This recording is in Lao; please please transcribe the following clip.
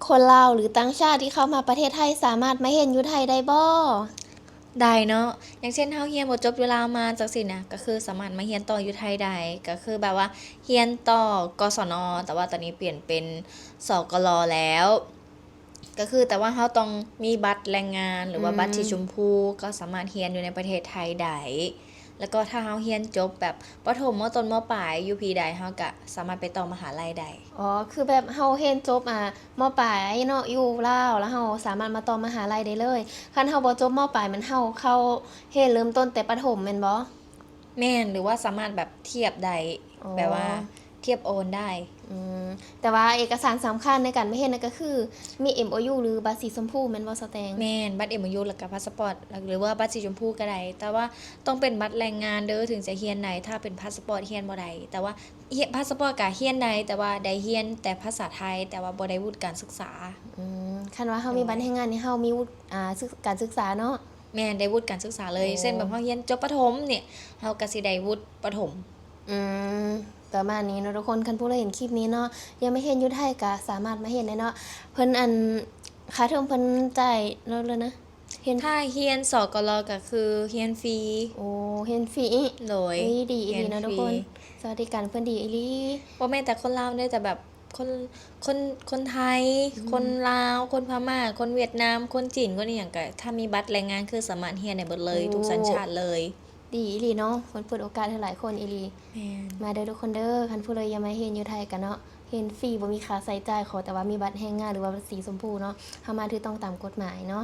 ຄົນລາວ ຫຼື ຕ່າງຊາດທີ່ເຂົ້າມາປະເທດໄທ ສາມາດມາຮຽນຢູ່ໄທໄດ້ບໍ່? ໄດ້ເນາະ ຢ່າງເຊັ່ນເຮົາຮຽນບໍ່ຈົບຢູ່ລາວມາຈັ່ງຊີ້ນະ ກໍຄືສາມາດມາຮຽນຕໍ່ຢູ່ໄທໄດ້ ກໍຄືແບບວ່າຮຽນຕໍ່ ກສນ ແຕ່ວ່າຕອນນີ້ປ່ຽນເປັນ ສກລ ແລ້ວ ກໍຄື ແຕ່ວ່າເຮົາຕ້ອງມີບັດແຮງງານ ຫຼືວ່າ ອືມ ບັດສີຊົມພູ ກໍສາມາດຮຽນຢູ່ໃນປະເທດໄທໄດ້ ແລ້ວກໍຖ້າເຮົາຮຽນຈົບແບບປະຖົມ ມໍຕົ້ນ ມໍປາຍ ຢູ່ພີໃດ ເຮົາກໍສາມາດໄປຕໍ່ມະຫາໄລໄດ້. ອໍ ຄືແບບເຮົາຮຽນຈົບ ອາ ມໍປາຍເນາະ ຢູ່ລາວ ແລ້ວເຮົາສາມາດມາຕໍ່ມະຫາໄລໄດ້ເລີຍ. ຄັນເຮົາບໍ່ຈົບ ມໍປາຍ ແມ່ນເຮົາເຂົ້າຮຽນເລີ່ມຕົ້ນແຕ່ປະຖົມແມ່ນບໍ່? ແມ່ນ ຫຼືວ່າສາມາດແບບທຽບໄດ້ ອໍ ແບບວ່າທຽບໂອນໄດ້. ອືມ ແຕ່ວ່າເອກະສານສຳຄັນໃນການມາຮຽນນັ້ນກໍຄື ມີ ເອັມໂອຢູ ຫຼື ບັດສີຊົມພູແມ່ນບໍ່ ສາວແຕງ? ແມ່ນ ບັດ ເອັມໂອຢູ ແລ້ວກໍພາສປອດ ຫຼືວ່າບັດສີຊົມພູກໍໄດ້ ແຕ່ວ່າຕ້ອງເປັນບັດແຮງງານເດີ ເຖິງຈະຮຽນໄດ້ ຖ້າເປັນພາສປອດຮຽນບໍ່ໄດ້. ແຕ່ວ່າ ຮຽນ ພາສປອດກໍຮຽນໄດ້ ແຕ່ວ່າໄດ້ຮຽນແຕ່ພາສາໄທ ແຕ່ວ່າບໍ່ໄດ້ວຸດການສຶກສາ. ອືມ ຄັນວ່າເຮົາມີ ໂດຍ ບັດແຮງງານນີ້ ເຮົາມີວຸດ ອາ ສຶກ ການສຶກສາເນາະ? ແມ່ນ ໄດ້ວຸດການສຶກສາເລີຍ. ໂອ້ ເຊັ່ນແບບເຮົາຮຽນຈົບປະຖົມນີ້ ເຮົາກໍຊິໄດ້ວຸດປະຖົມ. ອືມ ປະມານນີ້ເນາະທຸກຄົນ. ຄັນຜູ້ໃດເຫັນຄລິບນີ້ເນາະ ຢາກມາຮຽນຢູ່ໄທກໍສາມາດມາຮຽນໄດ້ເນາະ. ເພິ່ນ ອັນ ຄ່າເທີມເພິ່ນຈ່າຍເທົ່າໃດນະ? ຮຽນ ຖ້າຮຽນ ສກລ ກໍຄືຮຽນຟຣີ. ໂອ້ ຮຽນຟຣີອີກ? ໂດຍ ເອີຍ ດີອີ່ຫຼີເນາະທຸກຄົນ. ສະຫວັດດີການເພິ່ນດີອີ່ຫຼີ. ບໍ່ແມ່ນແຕ່ຄົນລາວເດ້ ແຕ່ແບບຄົນ ຄົນ ຄົນໄທ ອືມ ຄົນລາວ ຄົນພະມ້າ ຄົນຫວຽດນາມ ຄົນຈີນ ຄົນອີ່ຫຍັງ ກໍຖ້າມີບັດແຮງງານ ຄືສາມາດຮຽນໄດ້ເບິດເລີຍ ໂອ້ ທຸກສັນຊາດເລີຍ. ດີອີ່ຫຼີເນາະ ເພິ່ນເປີດໂອກາດໃຫ້ຫຼາຍຄົນອີ່ຫຼີ. ແມ່ນ ມາເດີທຸກຄົນເດີ ຄັນຜູ້ໃດຢາກມາຮຽນຢູ່ໄທກໍເນາະ ຮຽນຟຣີ ບໍ່ມີຄ່າໃຊ້ຈ່າຍ ຂໍແຕ່ວ່າມີບັດແຮງງານ ຫຼືວ່າບັດສີຊົມພູເນາະ ເຮົາມາຖືກຕ້ອງຕາມກົດໝາຍເນາະ.